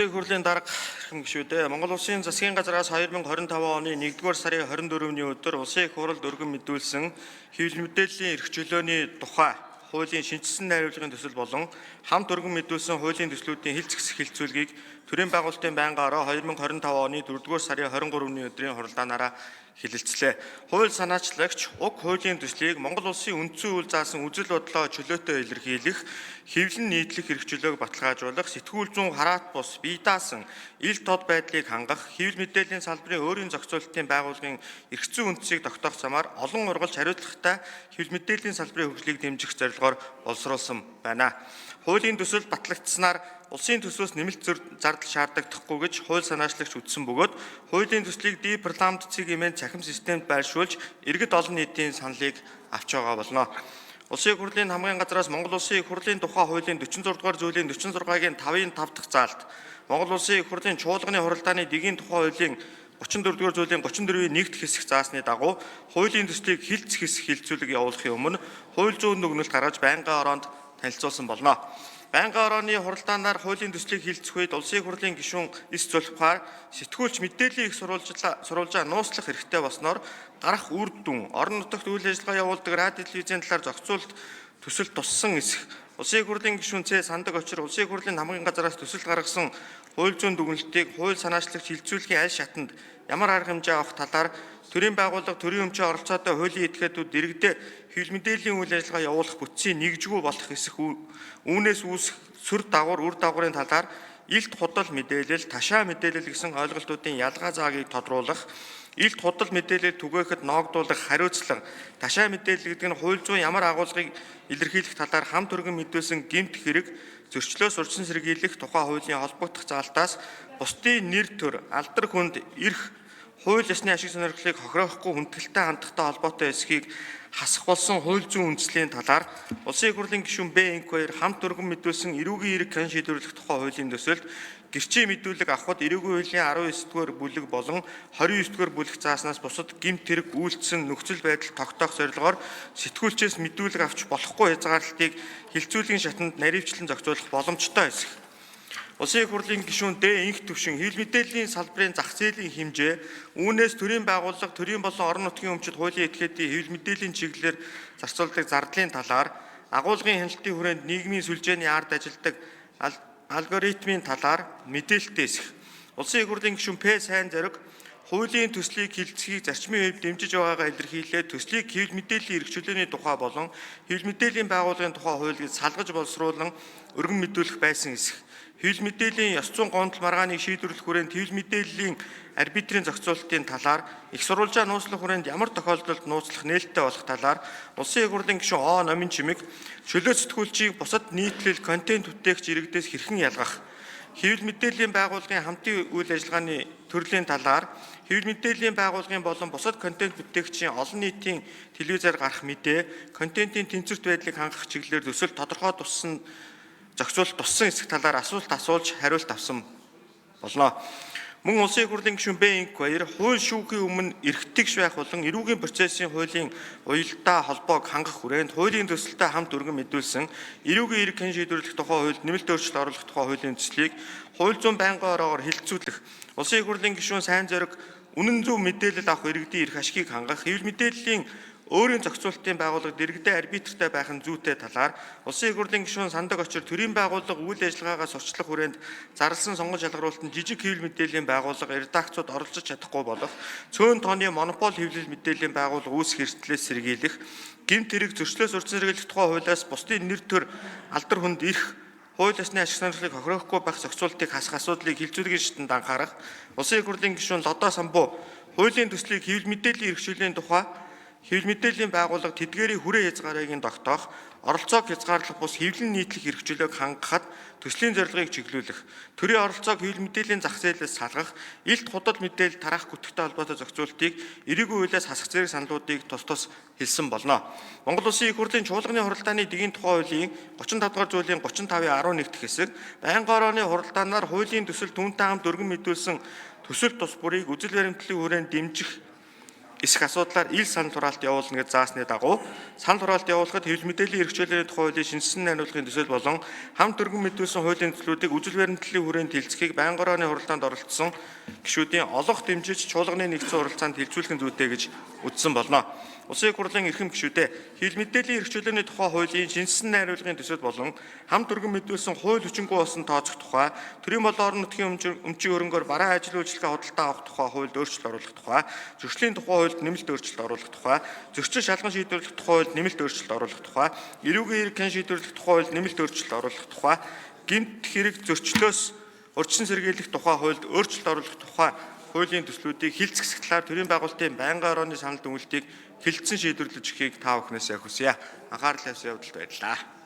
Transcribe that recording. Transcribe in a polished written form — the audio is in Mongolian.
Их хурлын дарга эрхэм гишүүдээ, Монгол Улсын засгийн газраас 2025 оны 1-р сарын 24-ний өдөр Улсын их хурлд өргөн мэдүүлсэн хэвлэл мэдээллийн эрх чөлөөний тухай хуулийн шинэчилсэн найруулгын төсөл болон хамт өргөн мэдүүлсэн хуулийн төслүүдийн хэлц зэгсэх хэлэлцүүлгийг төрийн байгуулалтын байнгын ороо 2025 оны 4-р сарын 23-ны өдрийн хуралдаанаараа хэлэлцлээ. Хууль санаачлагч уг хуулийн төслийг Монгол Улсын үндсэн хууль заасан үзэл бодлоо чөлөөтэй илэрхийлэх, хэвлэн нийтлэх эрх чөлөөг баталгаажуулах, сэтгүүл зүйн хараат бус бие даасан ил тод байдлыг хангах, хэвлэл мэдээллийн салбарын өөрийн зохицуулалтын байгууллагын эрх зүйн үндсийг тогтоох замаар олон ургалж хариуцлагатай хэвлэл мэдээллийн салбарын хөгжлийг дэмжих зорилгоор боловсруулсан байна. Хуулийн төсөл батлагдсанаар улсын төсвөөс нэмэлт зардал шаардлагадахгүй гэж хууль санаачлагч үзсэн бөгөөд хуулийн төслийг Ди парламент цэгийн цахим системд байршуулж иргэд олон нийтийн саналыг авч байгаа болно. Улсын их хурлын хамгийн газраас Монгол Улсын их хурлын тухай хуулийн 46 дугаар зүйлийн 46-гийн 5-ын 5 дахь заалт, Монгол Улсын их хурлын чуулганы хуралдааны дэгийн тухай хуулийн 34 дугаар зүйлийн 34-ийн 1 дахь хэсэг заасны дагуу хуулийн төслийг хэлц хэсэг хэлэлцүүлэг явуулахын өмнө хууль зүйн дүгнэлт гаргаж байнгын ороонд танилцуулсан болно. Байнгын орооны хуралдаанаар хуулийн төслийг хэлэлцэх үед Улсын их хурлын гишүүн Эс Зулфихар сэтгүүлч мэдээллийн их сурвалжаа нууцлах эрхтэй болсноор гарах үр дүн, орон нутагт үйл ажиллагаа явуулдаг радио телевизийн талаар зохицуулалт төсөл туссан эсэх, Улсын их хурлын гишүүн Ц Сандаг Очир Улсын их хурлын хамгийн газараас төсөл гаргасан хууль зүйн дүгнэлтийг хууль санаачлагч хэлэлцүүлэхийн аль шатанд ямар арга хэмжээ авах талаар, төрийн байгууллага, төрийн өмчийн оролцоотой хуулийн этгээдүүд иргэдээ хэвлэл мэдээллийн үйл ажиллагаа явуулах бүтцийн нэгжгүй болох эсэх, үүнээс үүсэх сүр дагавар, үр дагаврын талаар илт худал мэдээлэл, ташаа мэдээлэл гэсэн ойлголтуудын ялгаа заагийг тодруулах, илт худал мэдээлэл түгээхэд ноогдуулах хариуцлага, ташаа мэдээлэл гэдэг нь хууль зүйн ямар агуулгыг илэрхийлэх талаар хамт өргөн мэдүүлсэн гэмт хэрэг, зөрчлөөс урьдчилан сэргийлэх тухай хуулийн холбогдох заалтаас бусдын нэр төр, алдар хүнд, эрх, хууль ёсны ашиг сонирхлыг хохироохгүй хүндэтгэлтэй хандахтай холбоотой эсхийг хасах болсон хууль зүйн үндслийн талаар Улсын их хурлын гишүүн Б. Инк2 хамт өргөн мэдүүлсэн эрүүгийн эрэг хэн шийдвэрлэх тухай хуулийн төсөлд гэрчийн мэдүүлэг авахд эрүүгийн хуулийн 19 дугаар бүлэг болон 29 дугаар бүлэг зааснаас бусад гэмт хэрэг үйлдсэн нөхцөл байдал тогтоох зорилгоор сэтгүүлчээс мэдүүлэг авч болохгүй хязгаарлалтыг хэлэлцүүлгийн шатанд наривчлан зохицуулах боломжтой эсэх. Улсын их хурлын гишүүн Д. Инх Төвшин хэвлэл мэдээллийн салбарын зах зээлийн хэмжээ, үүнээс төрийн байгууллага, төрийн болон орон нутгийн өмчид хуулийн этгээдийн хэвлэл мэдээллийн чиглэлээр зарцуулдаг зардлын талаар, агуулгын хяналтын хүрээнд нийгмийн сүлжээний ард ажилладаг алгоритмын талаар мэдээлэлтэй эсэх. Улсын их хурлын гишүүн П. Сайн Зориг хуулийн төслийг хэлэлцэхийг зарчмын хувьд дэмжиж байгаагаа илэрхийлээд төслийг хэвлэл мэдээллийн эрх чөлөөний тухай болон хэвлэл мэдээллийн байгууллагын тухай хуулийг салгаж боловсруулан өргөн мэдүүлэх байсан эсэх. Хэвлэл мэдээллийн ёс зүйн гомдол маргааныг шийдвэрлэх хүрээнд хэвлэл мэдээллийн арбитрийн зохицуулалтын талаар, их сурвалжаа нууцлах хүрээнд ямар тохиолдолд нууцлах нээлттэй болох талаар Улсын их хурлын гишүүн О Номин Чимэг чөлөө сэтгүүлчийг бусад нийтлэл контент бүтээгч иргэдээс хэрхэн ялгах, хэвлэл мэдээллийн байгууллагын хамтын үйл ажиллагааны төрлийн талаар, хэвлэл мэдээллийн байгууллагын болон бусад контент бүтээгчийн олон нийтийн телевизээр гарах мэдээ, контентын тэнцвэрт байдлыг хангах чиглэлээр төсөл тодорхой туссан зохицуулалт туссан эсэх талаар асуулт асуулж хариулт авсан болно. Мөн Улсын их хурлын гишүүн Б. Инк2 хууль шүүхийн өмнө эрхтгш байх болон эрүүгийн процессын хуулийн уялдаа холбоог хангах хүрээнд хуулийн төсөлтэй хамт өргөн мэдүүлсэн эрүүгийн эрх хэн шийдвэрлэх тухай хуульд нэмэлт өөрчлөлт оруулах тухай хуулийн төслийг хууль зүйн байнгын ороогоор хэлэлцүүлэх. Улсын их хурлын гишүүн Сайн Зориг үнэн зөв мэдээлэл авах иргэдийн эрх ашигыг хангах, хэвлэл мэдээллийн өөрийн зохицуулалтын байгууллага дэргэдээ арбитртай байх нь зүйтэй талаар Улсын их хурлын гишүүн Сандаг Очир төрийн байгууллага үйл ажиллагаагаа сурчлах хүрээнд зарласан сонгон шалгаруулалтанд жижиг хэвлэл мэдээллийн байгууллага редакцууд оролцож чадахгүй болох, цөөн тооны монопол хэвлэл мэдээллийн байгууллага үүсэх эрсдлээс сэргийлэх, гэмт хэрэг зөрчлөөс урьдчилан сэргийлэх тухай хуулиас бусдын нэр төр алдар хүнд эрх, хууль ёсны ашиг сонирхлыг хохироохгүй байх зохицуултыг хасах асуудлыг хэлэлцүүлгийн шатанд анхаарах. Улсын их хурлын гишүүн Лодоо Самбуу хуулийн төслийг хэвлэл мэдээллийн эрх чөлөөний тухай хэвлэл мэдээллийн байгууллага тэдгээрийн хүрээ хязгаарыг нь тогтоох, оролцоог хязгаарлах бус хэвлэн нийтлэх эрх чөлөөг хангахад төслийн зорилгыг чиглүүлэх, төрийн оролцоог хэвлэл мэдээллийн зах зээлээс салгах, илт худал мэдээлэл тараах гүтгтэй холбоотой зохицуултыг эрүүгийн хуулиас хасах зэрэг саналуудыг тус тус хэлсэн болно. Монгол Улсын их хурлын чуулганы хуралдааны дэгийн тухай хуулийн 35 дугаар зүйлийн 35-ын 11 дахь хэсэг, байнгын орооны хуралдаанаар хуулийн төсөл түүнтэй хамт өргөн мэдүүлсэн төсөл тус бүрийг үзэл баримтлалын хүрээнд дэмжих эсэх асуудлаар ил санал хураалт явуулна гэж заасны дагуу санал хураалт явуулахад хэвлэл мэдээллийн эрх чөлөөний тухай хуулийн шинэчилсэн найруулгын төсөл болон хамт өргөн мэдүүлсэн хуулийн төслүүдийг үзэл баримтлалын хүрээнд хэлцэхийг байнгын орооны хуралдаанд оролцсон гишүүдийн олох дэмжиж чуулганы нэгдсэн хуралцаанд хэлцүүлэх нь зүйтэй гэж үзсэн болно. Улсын их хурлын эрхэм гишүүдээ, хэвлэл мэдээллийн эрх чөлөөний тухай хуулийн шинэчилсэн найруулгын төсөл болон хамт өргөн мэдүүлсэн хууль хүчингүй болсон тооцох тухай, төрийн болон орон нутгийн өмчийн хөрөнгөөр бараан ажил үйлчилгээ худалдаа авах тухай хуульд өөрчлөлт оруулах тухай, зөрчлийн тухай хуульд нэмэлт өөрчлөлт оруулах тухай, зөрчил шалган шийдвэрлэх тухай хуульд нэмэлт өөрчлөлт оруулах тухай, эрүүгийн эрэг хэн шийдвэрлэх тухай хуульд нэмэлт өөрчлөлт оруулах тухай, гэмт хэрэг зөрчлөөс урьдчилан сэргийлэх тухай хуульд өөрчлөлт оруулах тухай хуулийн төслүүдийг хилцэх хэсэг талаар төрийн байгуулалтын байнгын орооны санал дүгнэлтийг хэлэлцэн шийдвэрлэж өгөхийг та бүхнээсээ хүсье. Анхаарал тавьсан явдалд баярлалаа.